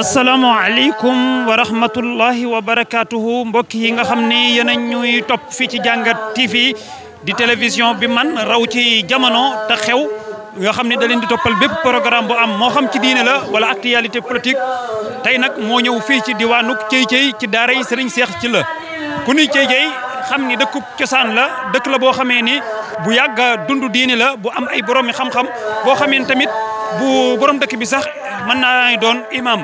asalaamaaleykum wa rahmatullahi wa barakaatuhu mbokk yi nga xam ni yéen a ñuy topp fii ci jàngat TV di télévision bi man raw ci jamono te xew nga xam ni da leen di toppal bépp programme bu am moo xam ci diine la wala actualité politique tey nag moo ñëw fii ci diwaanuk Thiey ci daara yi Serigne Cheikh Sylla ku ni Thiey xam ni dëkkub cosaan la dëkk la boo xamee ni bu yàgg dund diine la bu am ay borom yi xam-xam boo xamee ni tamit bu borom dëkk bi sax mën naa doon imam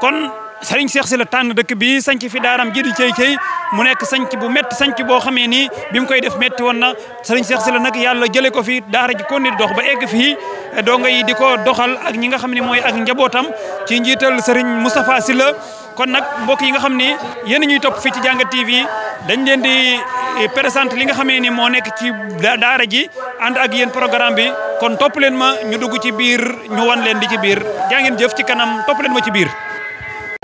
kon Serigne Cheikh Sylla tànn dëkk bi sanc fi daaram ji di Thiey mu nekk sanc bu métti sanc boo xamee ni bi mu koy def métti woon na Serigne Cheikh Sylla nag yàlla jëlee ko fi daara ji kon ni dox ba egg fii donga yi di ko doxal ak ñi nga xam ne mooy ak njabootam ci njiital Serigne Moustapha Sylla kon nag mbokk yi nga xam ni yéen ñuy topp fii ci Jàngat TV dañ leen di présenter li nga xamee ni moo nekk ci daara ji ànd ak yéen programme bi kon topp leen ma ñu dugg ci biir ñu wan leen di ci biir jaa ngeen jëf ci kanam topp leen ma ci biir.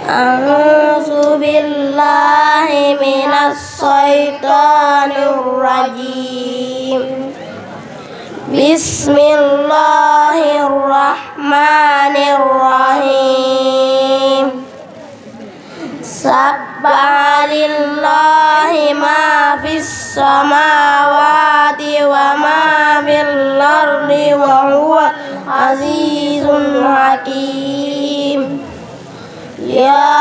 أعوذ بالله من الشيطان الرجيم بسم الله الرحمن الرحيم سبح لله ما في السماوات وما في الأرض وهو عزيز حكيم يا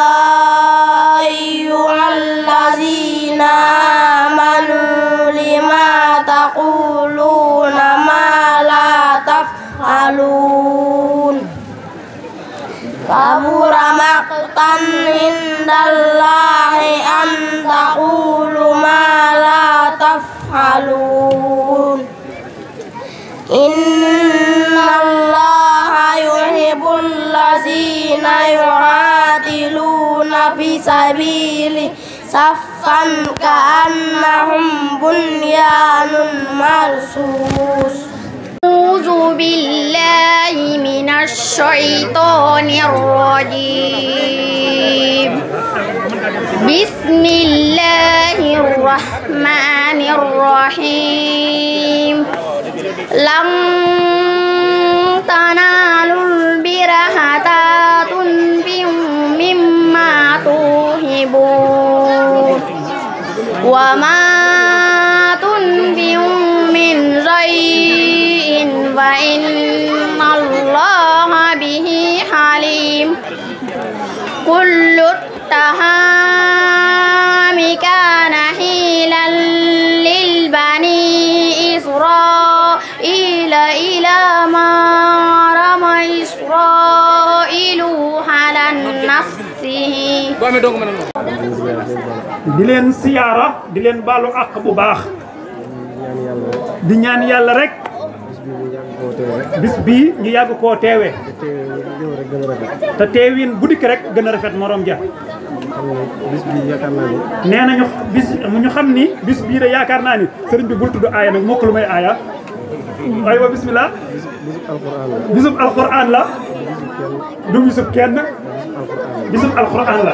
أيها الذين آمنوا لما تقولون ما لا تفعلون كبر مقتا عند الله أن تقولوا ما لا تفعلون إن الله يحب الذين يقاتلون في سبيله صفا كأنهم بنيان مرصوص أعوذ بالله من الشيطان الرجيم بسم الله الرحمن الرحيم لن تنالوا البر حتى تنفقوا مما تحبون وما تنفقوا من شيء فإن الله به عليم كل الطعام كان حلالا للبني إسرائيل إلى ما حرم إسرائيل على نفسه di leen siyaara di leen baalu àq bu baax di ñaan yàlla rek bis bii ñu yàgg koo teewe te teewin bu dikk rek gën a rafet morom ja nee nañu bis ñu xam ni bis bii de yaakaar naa ni sëriñ bi bul tudd aaya nag mokk lu may aaya aywa bismillah bisub alquran la du bisub kenn bisub alquran la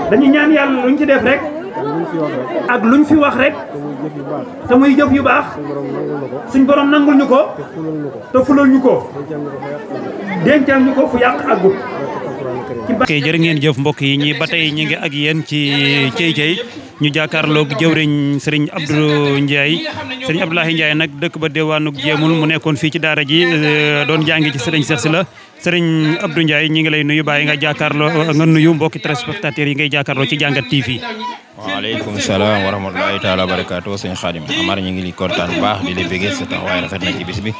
dañuy ñaan yàlla luñ ci def rek ak luñ fi wax rek te muy jëf yu baax suñ borom nangul ñu ko te fulal ñu ko dencal ñu ko fu yàq àggut. ok jërë ngeen jëf mbokk yi ñi ba tey ñi ngi ak yéen ci Thiey ñu jàkkaarloog jëwriñ Serigne Abdou Ndiaye Serigne Abdoulaye Ndiaye nag dëkk ba diwaanug Jéemul mu nekkoon fii ci daara ji doon jàngi ci Serigne Cheikh Sylla Serigne Abdou Ndiaye ñi ngi lay nuyu bàyyi nga jàkkaarloo nga nuyu mbokki téléspectateurs yi ngay jàkkaarloo ci Jàngat TV. waaleykum salaam wa rahmatulahi taala wa barakaatu sëñ Xaadim Amar ñu ngi li kontaan bu baax di la bëggee sa taxawaay rafet na ci bis bi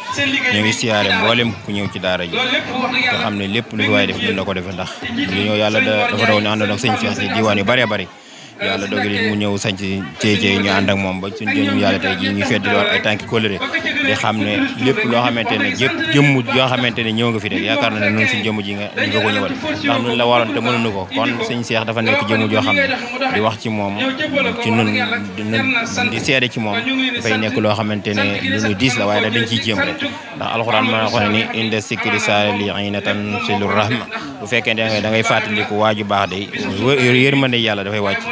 ñu ngi siyaare mboolem ku ñëw ci daara ji nga xam ne lépp lu fi waaye def ñun la ko defe ndax lu ñëw yàlla dafa daw ñu àndoon ak sëñ Cheikh ci diwaan yu bëree bëri yàlla dogal mu ñëw sanc Thiey ñu ànd ak moom ba suñ jëñum yàlla tey ji ñu feddliwaat ay tànki kóllëre di xam ne lépp loo xamante ne jëmm yoo xamante ne ñëw nga fi rek yaakaar na ne noonu suñ jëmm ji nga ko ñëwal ndax nun la waroon te mënuñu ko kon sëñ Cheikh dafa nekk jëmm joo xam ne di wax ci moom ci nun di seede ci moom dafay nekk loo xamante ne lu ñu diis la waaye da dañ ciy jéem rek ndax alxuraan mën na ko ne ni inda sikri saalihiinatan silu rahma bu fekkee da ngay fàttaliku waaju baax day yërmande yàlla dafay wàcc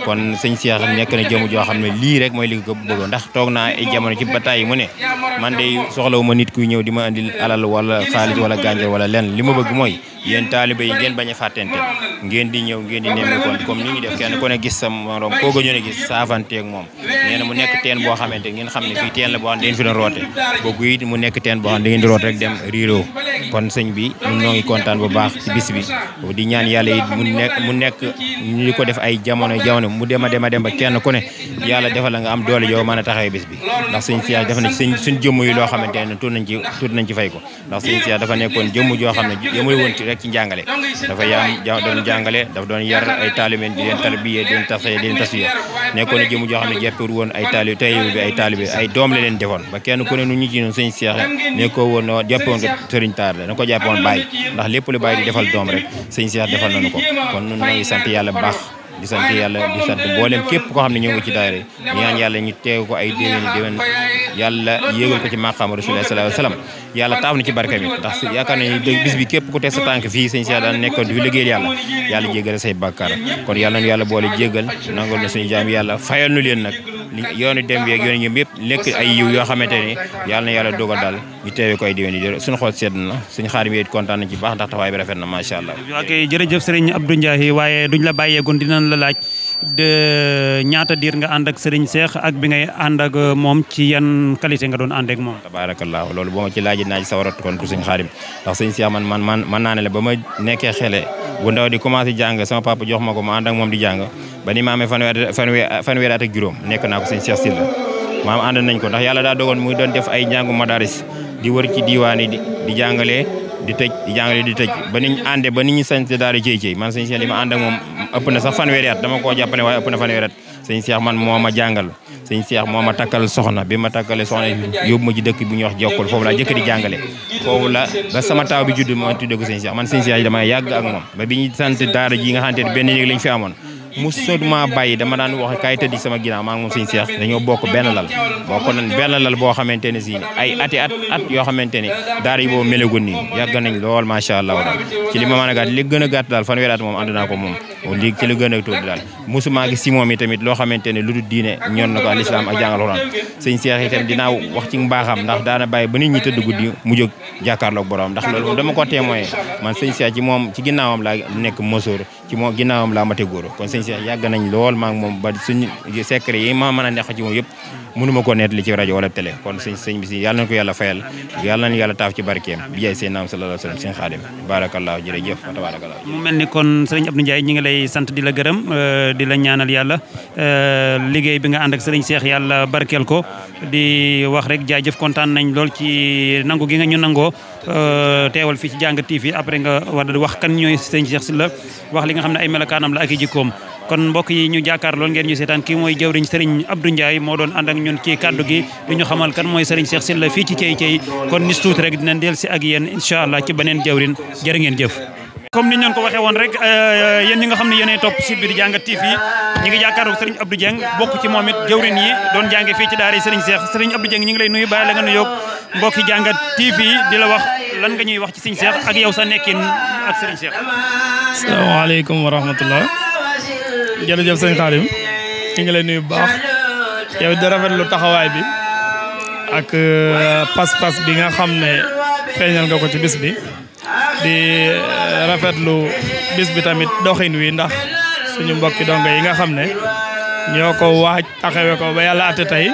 kon sëñ Cheikh nekk na jëmu joo xam ne lii rek mooy li ko bëggoon ndax toog naa ay jamono ci bataay mu ne man de soxlawuma nit kuy ñëw di ma andil alal wala xaalis wala gànjar wala lenn li ma bëgg mooy yéen taalibe yi ngeen bañ a fàttente ngeen di ñëw ngeen di nemmeekoon comme ni ñu def kenn ku ne gis sa morom koo gëjoon a gis saafanteeg moom nee na mu nekk teen boo xamante ngeen xam ne fii teen la boo xam ne dañ fi doon roote boogu it mu nekk teen boo xam ne da ngeen di root rek dem riiroo kon sëñ bi ñun ñoo ngi kontaan bu baax ci bis bi di ñaan yàlla it mu nekk ñu di ko def ay jamono mu dem a dem ba kenn ku ne yàlla defal la nga am doole yow mën a taxawee bis bi ndax sëñ Cheikh def na suñ jëmm yi loo xamante ne tuut nañ ci fay ko ndax sëñ Cheikh dafa nekkoon jëmm joo xam ne yëmul woon ci rek ci njàngale dafa doon jàngale dafa doon yar ay taalibe di leen tarbiye di leen tasfiya nekkoon jëmm joo xam ne jàppewul woon ay taalibe ay doom la leen defoon ba kenn ku ne nu ñu ci noonu sëñ Cheikh nekkoo woon jàppewoon ko sëriñ taar la na ko jàppewoon bàyyi ndax lépp lu bàyyi di defal doom rek sëñ Cheikh defal nañu ko kon nun ñoo ngi sant yàlla bu baax di sant yàlla di sant mboolem képp koo xam ne ñëw nga ci daayira ñaan yàlla ñu teew ko ay déwén yàlla yéegal ko ci maqaama rasulullah sallallahu alayhi wasallam yàlla taaf na ci barke bi ndax yaakaar nañu bis bi képp ku teg sa tànk fii sëñ Cheikh daan nekkoon di fi liggéeyal yàlla jéggal say bàkkaar kon yàlla nañu yàlla boole jéggal nangol na suñu jaam yàlla fayal nu leen nag yoonu dem bi ak yoonu ñëm yëpp nekk ay yiw yoo xamante ne yàlla na yàlla dogal daal ñu teewee ko ay déwén yi suñu xool sedd na suñu Xaadim yi kontaan nañ ci baax ndax taxawaay bi rafet na macha allah. ok jërëjëf sëriñ Abdou Ndiaye waaye duñ la bàyyeegoon dinañ la laaj de ñaata diir nga ànd ak sëriñ Cheikh ak bi ngay ànd ak moom ci yan qualité nga doon ànd ak moom. tabaarakallaa loolu boo ma ci laajee naa ci sawarat kon pour suñu Xaadim ndax sëñ Cheikh man naa ne la ba ma nekkee xele bu ndaw di commencé jàng sama papa jox ma ko ma ànd ak moom di jàng ba ni ma amee fanweeri at ak juróom nekk naa ko sëñ Cheikh Sylla maam ànd nañ ko ndax yàlla daa dogoon muy doon def ay njàngu madaris di wër ci diiwaan yi di jàngalee di tëj ba niñ àndee ba ni ñu sant daal di cey man sëñ Cheikh li ma ànd ak moom ëpp na sax fanweeri at dama koo jàppale waaye ëpp na fanweeri at sëñ Cheikh man moo ma jàngal sëñ Cheikh moo ma takkal soxna bi ma takkale soxna yóbbu ma ci dëkk bu ñuy wax Jokkul foofu laa jëkk di jàngale foofu la ba sama taaw bi judd ma tuddee ko sëñ Cheikh man sëñ Cheikh dama yàgg ak moom ba bi ñu sant daara ji nga xamante ne benn néeg lañ fi amoon musuma bàyyi dama daan wax kaay tëddi sama ginnaaw maa ngi moom sëñ Cheikh dañoo bokk benn lal boo xamante ne si ay ati at yoo xamante ne daara yi boobu melagul nii yàgg nañ lool macha allah daal ci li ma mën a gàtt li gën a gàtt daal fanweeri at moom ànd naa ko moom lii ci li gën a tuuti daal musuma gis si moom yi tamit loo xamante ne lu dul diine ñoon na ko al islam ak jàngal Alxuraan sëñ Cheikh itam dinaa wax ci mbaaxam ndax daana bàyyi ba nit ñi tëdd guddi mu jóg jàkkaarloog borom ndax loolu dama ko témoin man sëñ Cheikh ci moom ci ginnaawam laa nekk mosóor ci moom ginnaawam laa mate góor kon sëñ Cheikh yàgg nañ lool maa ngi moom ba suñu secret yi ma mën a neex ci moom yëpp mënuma ko nettali ci rajo wala télé kon sëñ bi si yàlla nañ ko yàlla fayal yàlla nañ yàlla taaf ci barkeem bi jaay seen naam sallallahu alayhi wa sallam sëñ Xaadim barakallahu jërëjëf wa tabarakallah mu mel ni kon sëriñ Abdou Ndiaye ñi ngi lay sant di la gërëm di la ñaanal yàlla liggéey bi nga ànd ak sëriñ Cheikh yàlla barkeel ko di wax rek jaajëf kontaan nañ lool ci nangu gi nga ñu nangoo teewal fii ci Jàngat TV après nga war wax kan ñooy sëriñ Cheikh Sylla wax li nga xam ne ay melokaanam la ak i jikkoom kon mbokk yi ñu jàkkaarloo ngeen ñu seetaan kii mooy jawriñ sëriñ Abdou Ndiaye moo doon ànd ak ñun ci kaddu gi di ñu xamal kan mooy sëriñ Cheikh Sylla fii ci Thiey kon nis tuuti rek dinañ del si ak yéen incha allah ci beneen jawriñ jërë ngeen jëf comme ni ñu leen ko waxee woon rek yéen ñi nga xam ne yéenay topp site bi di Jàngat TV ñi ngi jàkkaarloo sëriñ Abdou Dieng bokk ci moom it jawriñ yi doon jànge fii ci daara sëriñ Cheikh sëriñ Abdou Dieng ñi ngi lay nuyu bàyyi la nga nuyoog mbokki Jàngat TV di la wax lan nga ñuy wax ci sëriñ Cheikh ak yow sa nekkin ak sëriñ Cheikh. asalaamaaleykum wa rahmatullah jërëjëf sëñ Xaadim ñu ngi lay nuyu bu baax yow di rafetlu taxawaay bi ak pas-pas bi nga xam ne feeñal nga ko ci bis bi di rafetlu bis bi tamit doxin wi ndax suñu mbokki dongo yi nga xam ne ñoo ko waaj taxawe ko ba yàlla àtte tey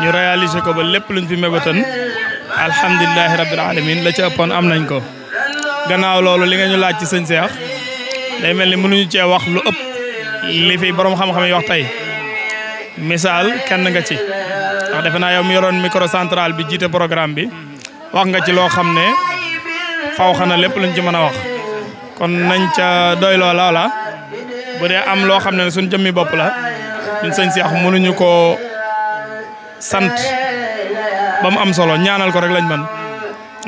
ñu réalisé ko ba lépp luñ fi mébatoon alhamdulilahi rabbil alamin la ci ëppoon am nañ ko gannaaw loolu li nga ñu laaj ci sëñ Cheikh day mel ni mënuñu cee wax lu ëpp li fi borom xam-xam yi wax tey misaal kenn nga ci ndax defe naa yow mi yoroon micro central bi jiite programme bi wax nga ci loo xam ne faw xana lépp luñ ci mën a wax kon nañ ca doy loola bu dee am loo xam ne suñ jëmmi bopp la ñun sëñ Cheikh mënuñu koo sant ba mu am solo ñaanal ko rek lañ mën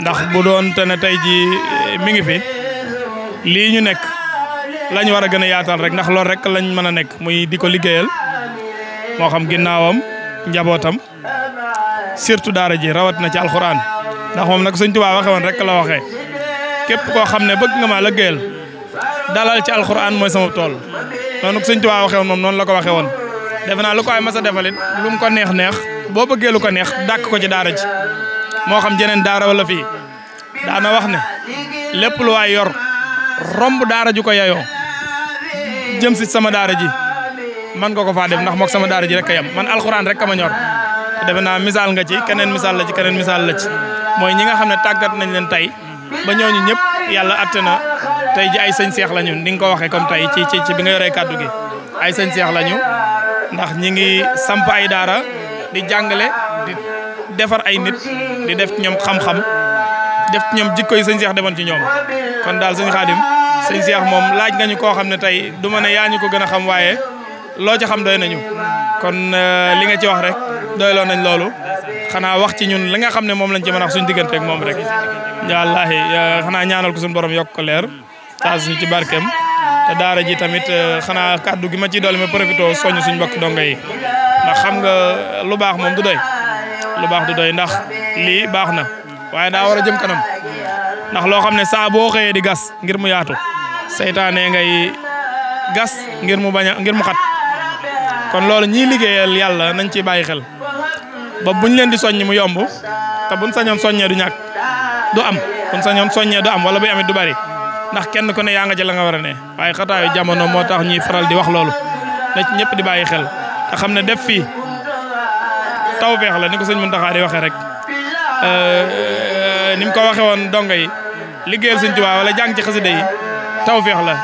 ndax bu doon te ne tey ji mi ngi fi lii ñu nekk lañ war a gën a yaatal rek ndax loolu rek lañ mën a nekk muy di ko liggéeyal moo xam ginnaawam njabootam surtout daara ji rawat na ci alxuraan ndax moom nag Sëñ Tuubaa waxe woon rek la waxee képp koo xam ne bëgg nga ma liggéeyal dalal ci alxuraan mooy sama tool noonu ko sëñ Tuubaa waxee woon moom noonu la ko waxee woon defe naa lu ko ay mas a defalit lu mu ko neex boo bëggee lu ko neex dàkk ko ci daara ji moo xam jeneen daara wala fii daana wax ne lépp lu waay yor romb daara ju ko yayoo jëm si sama daara ji man nga ko faa def ndax mook sama daara ji rek a yem man alxuraan rek ka ma ñor defe naa misaal nga ci keneen misaal la ci keneen misaal la ci mooy ñi nga xam ne tàggat nañ leen tey ba ñooñu ñëpp yàlla atte na tey ji ay sëñ seex lañu ni nga ko waxee comme tey ci bi nga yoree kàddu gi ay sëñ seex lañu ndax ñi ngi samp ay daara di jàngale di defar ay nit di def ci ñoom xam-xam def ci ñoom jikko yi sëñ seex defoon ci ñoom kon daal sëñ Xaadim sëñ seex moom laaj nga ñu koo xam ne tey du ma ne yaa ñu ko gën a xam waaye loo ci xam doy nañu kon li nga ci wax rek doyloo nañ loolu xanaa wax ci ñun li nga xam ne moom lañ ci mën a wax suñu diggante ak moom rek wallaahi xanaa ñaanal ko suñu borom yokk ko leer taas ñu ci barkeem te daara ji tamit xanaa kàddu gi ma ciy doole ma profité soññ suñu mbokk donga yi ndax xam nga lu baax moom du doy lu baax du doy ndax lii baax na waaye daa war a jëm kanam ndax loo xam ne saa boo xëyee di gas ngir mu yaatu seytaane ngay gas ngir mu xat kon loolu ñiy liggéeyal yàlla nañ ciy bàyyi xel ba buñ leen di soññ mu yomb te buñ sañoon soññee du ñàkk du am buñ sañoon soññee du am wala buy amit du bari ndax kenn ku ne yaa nga ci la nga war a ne waaye xataayu jamono moo tax ñuy faral di wax loolu na ci ñëpp di bàyyi xel te xam ne def fii tawfeex la ni ko sëñ Muntaxa di waxee rek ni mu ko waxee woon donga yi liggéeyal sëñ Tuubaa wala jàng ci xasida yi tawfeex la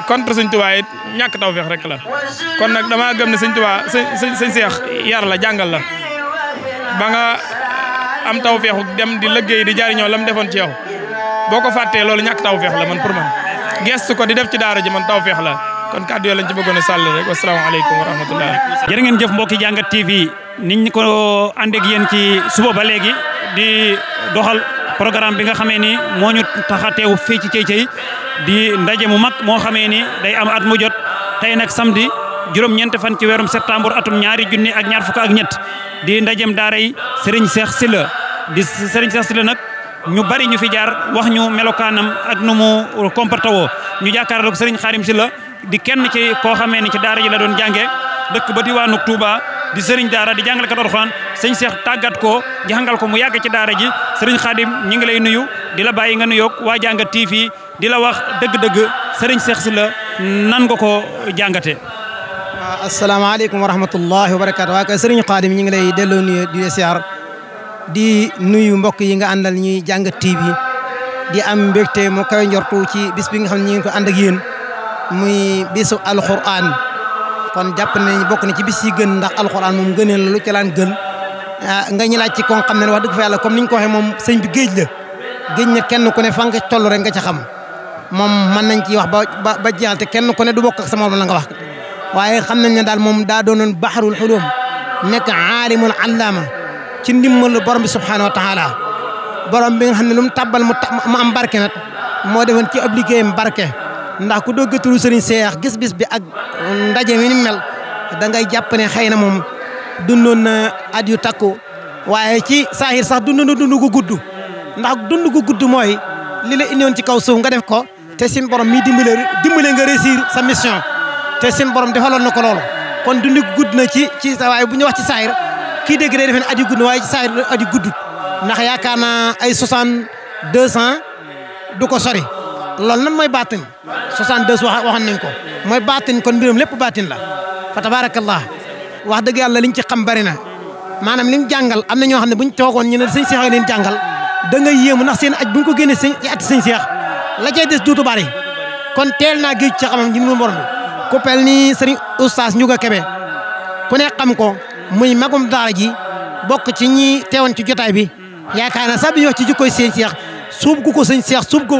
contre sëñ Tuubaa it ñàkk tawfeex rek la kon nag dama gëm ne sëñ Tuubaa sëñ Seex yar la jàngal la ba nga am tawfeexu dem di liggéey di jariñoo lam defoon ci yow boo ko fàttee loolu ñàkk tawfeex la man pour man gestu ko di def ci daara ji man tawfeex la kon kàddu yoo lañ ci bëggoon a sàll rek wasalaamaaleykum wa rahmatullah jërë ngeen jëf mbokki Jàngat TV niñ ko ànd ak yéen ci suba ba léegi di doxal programme bi nga xamee ni moo ñu tax a teew fii ci Thiey di ndaje mu mag moo xamee ni day am at mu jot tey nag samedi juróom-ñeent fan ci weerum septembre atum 2024 di ndajem daaray Serigne Cheikh Sylla di Serigne Cheikh Sylla nag ñu bari ñu fi jaar wax ñu melokaanam ak nu mu comporté woo ñu jàkkaarloog Serigne Khadim Sylla di kenn ci koo xamee ni ci daara ji la doon jànge dëkk ba diwaanu Touba di Serigne daara di jàngalekat Alxuraan sëñ Cheikh tàggat ko jàngal ko mu yàgg ci daara ji Serigne Khadim ñi ngi lay nuyu di la bàyyi nga nuyoog waa Jàngat TV di la wax dëgg-dëgg Serigne Cheikh Sylla nan nga ko jàngate asalaamaaleykum wa rahmatullahi wa barakaatu waa kay Serigne Khadim ñi ngi lay delloo nuyu di siyaar di nuyu mbokk yi nga àndal ñuy Jàngat TV di am mbégte mu kawe njortu ci bis bi nga xam ne ñi ngi ko ànd ak yéen muy bisu alquran kon jàpp nañ bokk na ci bis yi gën ndax alquran moom gëneel lu ci laan gën nga ñu laaj ci kon xam ne wax dëgg fa yàlla comme niñ ko waxee moom sëñ bi géej la géej na kenn ku ne fa nga toll rek nga ca xam moom mën nañ ci wax ba jeexal te kenn ku ne du bokk ak sama la nga wax waaye xam nañ ne daal moom daa doonoon baxarul xulum nekk aalimul allaama ci ndimmal borom bi subhanahu wa taala borom bi nga xam ne lu mu tàbbal mu am barke nag moo defoon ci ab liggéeyam barke ndax ku doggatulu Serigne Cheikh gis bis bi ak ndaje mi ni mel da ngay jàpp ne xëy na moom dundoon na at yu takku waaye ci saahir sax dund gu gudd ndax dund gu gudd mooy li la indiwoon ci kaw suuf nga def ko te sin borom mi dimbale nga réussir sa mission te sin borom defaloon na ko loolu kon dund gu gudd na ci waaye bu ñu wax ci saahir kii dégg day defe ne at yu gudd waaye ci saahir at yu gudd ndax yaakaar naa ay 62 ans du ko sori loolu nan mooy baatin 62 waxoon nañ ko mooy baatin kon mbiram lépp baatin la fa tabarakallah wax dëgg yàlla liñ ci xam bari na maanaam liñ jàngal am na ñoo xam ne buñ toogoon ñu ne sëñ Cheikh leen jàngal da ngay yéemu ndax seen aj buñ ko génnee ci ati sëñ Cheikh la cay des duutu bari kon teel naa géej ci xamam ji mu borom bi ku pel ni sëriñ oustaz Ndiouga Kébé ku ne xam ko muy magum daara ji bokk ci ñi teewoon ci jotaay bi yaakaar naa sax bi ñu wax ci jikkoy sëñ Cheikh suub gu ko sëñ Cheikh suub gu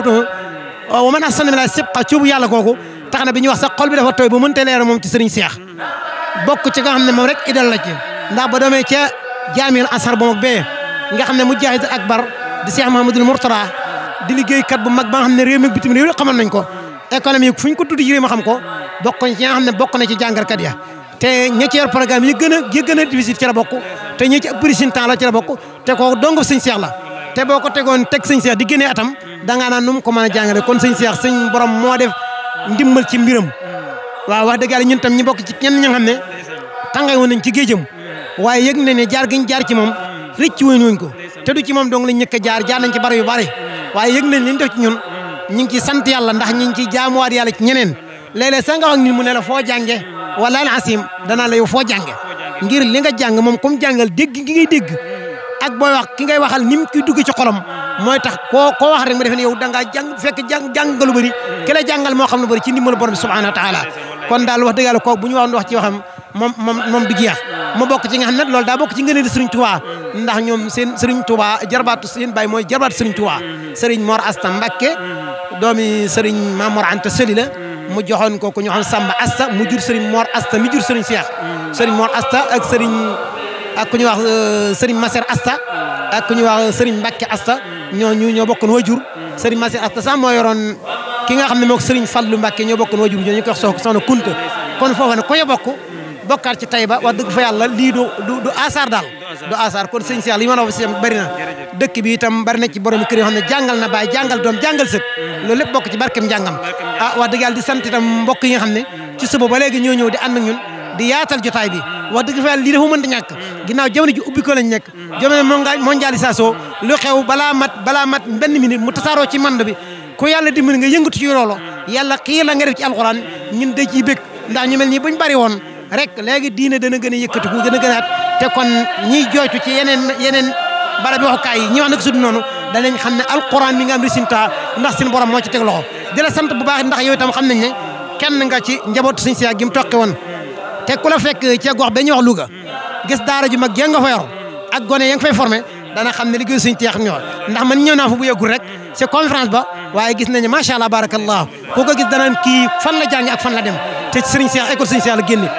wa man ahsana mina sibqa cuubu yàlla kooku tax na bi ñuy wax sax xol bi dafa tooy ba mënta leer moom ci sëriñ Cheikh bokk ci nga xam ne moom rek idal la ci ndax ba doomee ca jaamil asar ba mag bee nga xam ne mujahid akbar di Cheikh Mahamadul Mourtada di liggéeykat bu mag ba nga xam ne réew mi bitim réew xamal nañ ko économie fu ñu ko tudd ci réew ma xam ko bokk ci nga xam ne bokk na ci jàngalkat ya te ña ci yor programme yi gën a difficile ci la bokk te ñi ci ëpp temps la ci la bokk te kooku dongo sëñ Cheikh la te boo ko tegoon teg sëñ Cheikh di génnee atam dangaa naan nu mu ko mën a jàngale kon sëñ Cheikh sëñ borom moo def ndimbal ci mbiram waaw wax dëgg yàlla ñun tam ñu bokk ci ñenn ñi nga xam ne tàngay woon nañ ci géejam waaye yëg na ne jaar giñ jaar ci moom rëcc wuñ ko te du ci moom dong lañ ñëkk a jaar nañ ci bari yu bari waaye yëg nañ li ñu def ci ñun ñu ngi ciy sant yàlla ndax ñu ngi ciy jaamuwaat yàlla ci ñeneen léeg-léeg sa nga wax ni mu ne la foo jànge wala al asim danaa la yow foo jànge ngir li nga jàng moom comme jàngal dégg gi ngay dégg ak booy wax ki ngay waxal ni mu ki dugg ci xolam mooy tax koo wax rek ma defe ne yow da ngaa jàng fekk jàng nga lu bëri ki la jàngal moo xam lu bëri ci ndimbalu borom bi subhanahu wa taala kon daal wax dëgg yàlla kooku bu ñu wax ci waxam moom du jeex mu bokk ci nga xam ne loolu daa bokk ci ngëneel Serigne Touba ndax ñoom seen Serigne Touba jarbaatu seen baay mooy jarbaatu Serigne Touba Serigne Mor Asta Mbacké doomi Serigne Mamor Anta Sali la mu joxoon ko ku ñu xam Samba Asta mu jur Serigne Mor Asta mi jur Serigne Cheikh Serigne Mor Asta ak Serigne ak ku ñuy wax Serigne Maser Asta ak ku ñuy wax Serigne Mbacké Asta ñoo bokkoon wajur Serigne Maser Asta sax moo yoroon ki nga xam ne moom Serigne Fallou Mbacké ñoo bokkoon wajur ñu ko wax soxna Kunta kon foofu ne ko yo bokkaat ci Taïba wax dëgg fa yàlla lii du asaar daal du asaar kon sëñ Cheikh li ma la wax si bari na dëkk bi itam bari na ci borom kër yoo xam ne jàngal na baay jàngal doom jàngal sët loolu lépp bokk ci barkem njàngam wax dëgg yàlla di sant itam mbokk yi nga xam ne ci suba ba léegi ñoo ñëw di ànd ak ñun di yaatal jotaay bi wax dëgg fa yàlla lii dafa mënta ñàkk ginnaaw jamono ji ubbi ko lañ nekk jamono mondialisation lu xew balaa mat benn minute mu tasaaroo ci mand bi ku yàlla dimbali nga yëngatu ci loolu yàlla xiir la nga def ci alxuraan ñun da ciy bëgg ndax ñu mel nii buñ bari woon rek léegi diine dana gën a yëkkatiku gën a gënaat te kon ñiy jooytu ci yeneen barab waxukaay yi ñi wax nag sudu noonu danañ xam ne alquran mi nga am résultat ndax seen borom moo ci teg loxo di la sant bu baax ndax yow itam xam nañ ne kenn nga ci njabootu suñu siyaag gi mu toqe woon te ku la fekk ci gox ba ñuy wax Louga gis daara ju mag nga fa yor ak gone ya nga fay formé dana xam ne liggéey suñu teex ñëw ndax man ñëw naa fa bu yëgul rek ci conférence ba waaye gis nañu macha allah barakallah ku ko gis danaan kii fan la jàngi ak fan la dem te Serigne Cheikh école Serigne Cheikh la génne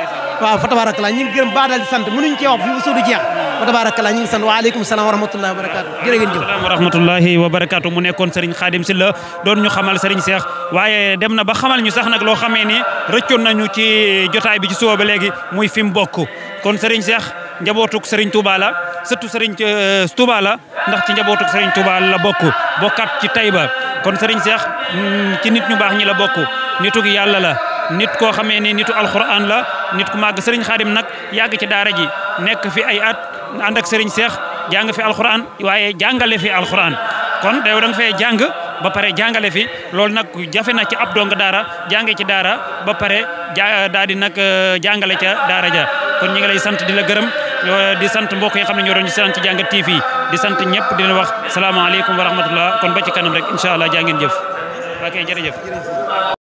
waaw fa tabarakallah ñu ngi gërëm baax daal di sant mënuñ cee wax fi bu suudu jeex fa tabarakallah ñu ngi sant waaleykum salaam wa rahmatullahi wa barakatu jërë ngeen jëf wa rahmatullahi wa barakatu mu nekkoon Serigne Khadim Sylla doon ñu xamal Serigne Cheikh waaye dem na ba xamal ñu sax nag loo xamee ni rëccoon nañu ci jotaay bi ci suba ba léegi muy fi mu bokk kon Serigne Cheikh njabootuk Serigne Touba la surtout Serigne Touba la ndax ci njabootuk Serigne Touba la bokkat ci Taïba kon Serigne Cheikh ci nit ñu baax ñi la bokk nituk yàlla la nit koo xamee ni nitu alquran la nit ku màgg Serigne Khadim nag yàgg ci daara ji nekk fi ay at ànd ak Serigne Cheikh jàng fi alquran waaye jàngale fi alquran kon yow da nga fee jàng ba pare jàngale fi loolu nag jafe na ci ab dong daara jànge ci daara ba pare daal di nag jàngale ca daara ja kon ñi ngi lay sant di la gërëm di sant mbokk yi xam ne ñoo doon ñu sant ci Jàngat TV di sant ñëpp di leen wax salaamaaleykum wa rahmatullah kon ba ci kanam rek incha allah jaa ngeen jëf ok jërëjëf